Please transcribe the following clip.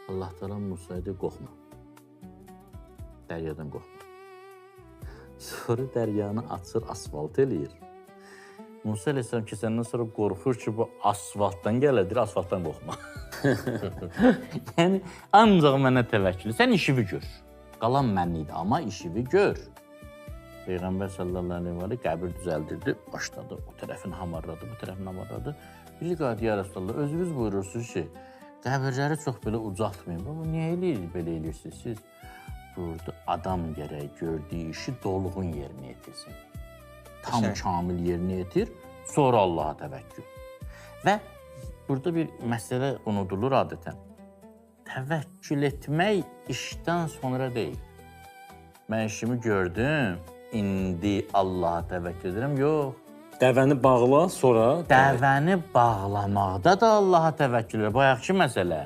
Allah Teala Musaya deyir, qorxma. Dəryadan qorxma. Sonra dəryanı açır, asfalt eləyir. Musa əleyhissalam keçəndən sonra qorxur ki, bu asfaltdan gəlir, deyir, asfaltdan qorxma. Yəni ancaq mənə təvəkkül. Sən işini gör. Qalan mən idi, amma işini gör. Peyğəmbər sallallahu əleyhi və səlləm qəbir düzəldirdi, başladı o tərəfini hamarladı, bu tərəfini hamarladı. Biri qaldı, ya Rəsulullah, özünüz buyurursunuz ki, qəbirləri çox belə ucaltmayın. Baba, niyə eləyir, belə eləyirsiniz siz? Buyurdu, adam gərək gördüyü işi dolğun yerinə yetirsin. Tam kamil yerinə yetir, sonra Allaha təvəkkül. Və burada bir məsələ unudulur adətən. Təvəkkül etmək işdən sonra deyil. Mən işimi gördüm, indi Allaha təvəkkül edirəm. Yox. Dəvəni bağla, sonra Dəvəni bağlamaqda da Allaha təvəkkül edir. Bayaqki məsələ.